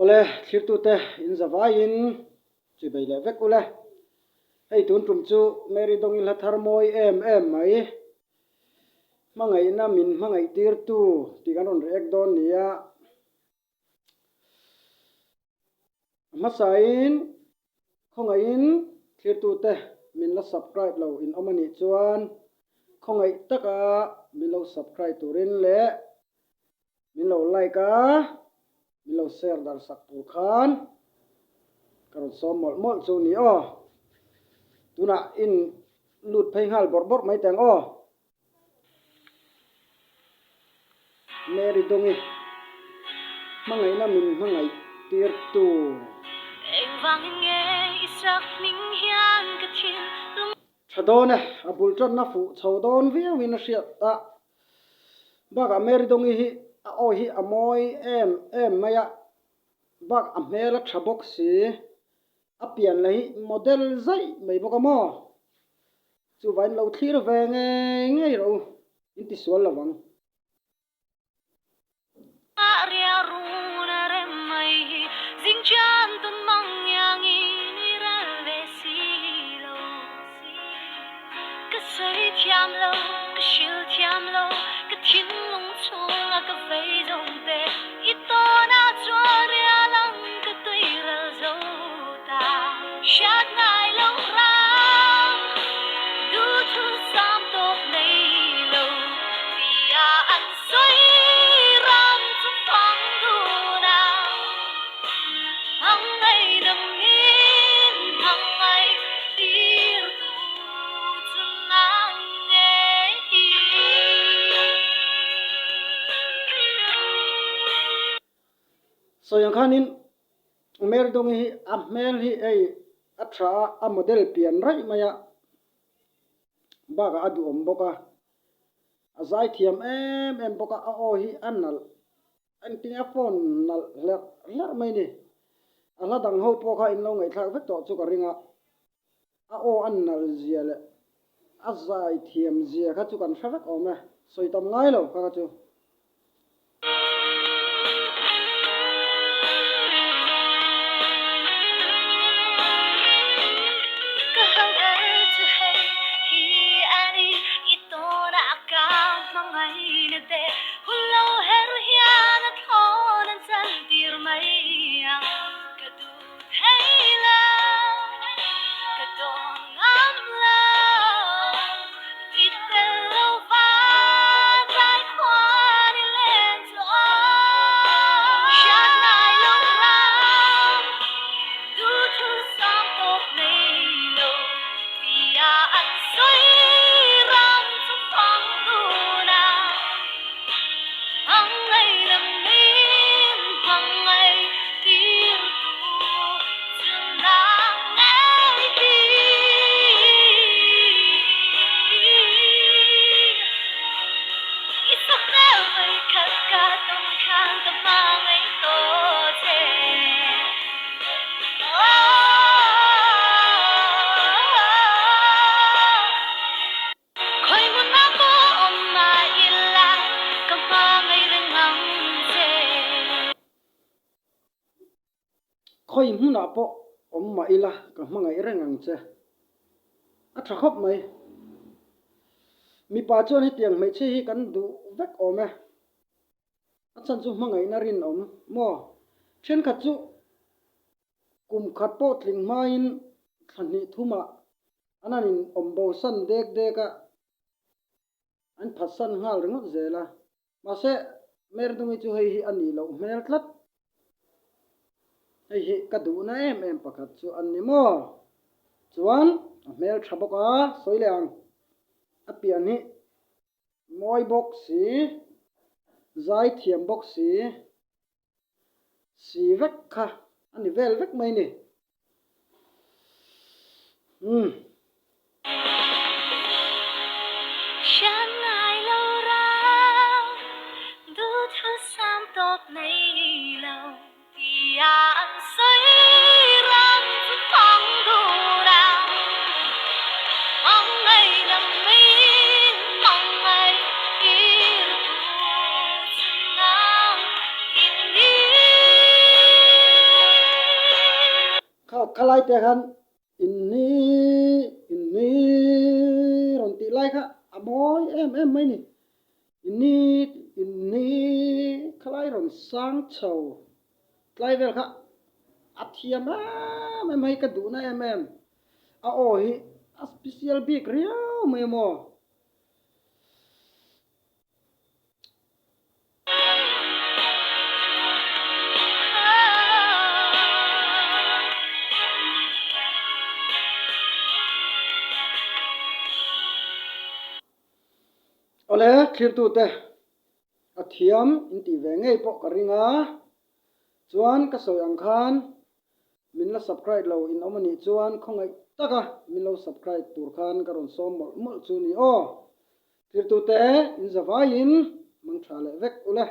Awle, thlirtute in zavaiin chibei leh vek ule. Hei tun tum chu Mary Dawngi hla thar mawi em em mai. Hmangaihna min hmangaih tirtu tih kan rawn react dawn nia. A hmasain khawngaihin thlirtute min la subscribe lo in awm a nih chuan khawngaih taka min lo subscribe turin leh min lo like a, min lo share dar sak tur khan ka rawn sawm mawlh mawlh chu ni aw. Tunah in lut phei nghal bawrh bawrh mai teng aw. Mary Dawngi, hmangaihna min hmangaih tirtu. Engvangin nge i sak hming hian ka thinlung. Tha dawn e, a bul tanna fuh chho dawn viauin a hriat a. Bakah Mary Dawngi hi a aw hi a mawi em em mai a, bak a hmel a tha bawk si, a pian la hi model zaih mai bawk a maw? Chuvain lo thlir ve ngei ngei rawh u, in ti sual lo vang. Sawi ang khanin Merdongi hi a hmel hi hei a tha a, a model pian raih mai a, bakah a duhawm bawk a, a zaithiam em em bawk a, a aw hi a nalh engtin a phone nalh hlerh hlerh mai ni. A hla dang ho pawh kha in lo ngaihthlak vek tawh chu ka ring a. A aw a nalh zia leh a zai thiam zia kha chu kan hre vek awm e, sawi tam ngai lo kha kha chu. Ka hau er chu hei hi a ni, i tawnah ka hmangaihna te hun lo her hian a thlawn an chantir mai ang ka duh. Khawi hmunah pawh awm mah ila ka hmangaih reng ang che. Khawi hmunah pawh awm mah ila ka hmangaih reng ang che. A tha khawp mai. Mipa chuan hetiang hmeichhia hi kan duh vek awm e. A chhan chu hmangaihna rinawm maw? Thenkhat chu kum khat pawh tling hmain thla hnih thumah An han in awm bo san dek dek a, an phatsan nghal ringawt zel a. Mahse, Merdungi chu hei hi a nih loh hmel tlat. Hei hi ka duhna em em pakhat chu an ni maw? Chuan a hmel tha bawk a, sawi leh ang. A pian hi mawi bawk si, zai thiam bawk si. Si vek kha a ni vel vek mai ni. Umm. Hriat ngai lo ram duhthusam tawp nei lo tia an sawi ram chu fang dun a, hmangaih lam min hmangaih tir tu chu nang in ni. Khalai te khan Inni, inni rawn tih lai kha a mawi em em mai ni. Inni, inni khalai rawn sang chho tlai vel kha a thiam em em mai, ka duhna em em. A aw hi a special bik riau mai maw. Awle thlirtute a thiam in tih ve ngei pawh ka ring a, chuan ka sawi ang khan min la subscribe lo in awm anih chuan khawngaih taka min lo subscribe tur khan ka rawn sawm mawlh mawlh chu ni aw. Thirtute in zavaiin mang tha leh vek ule.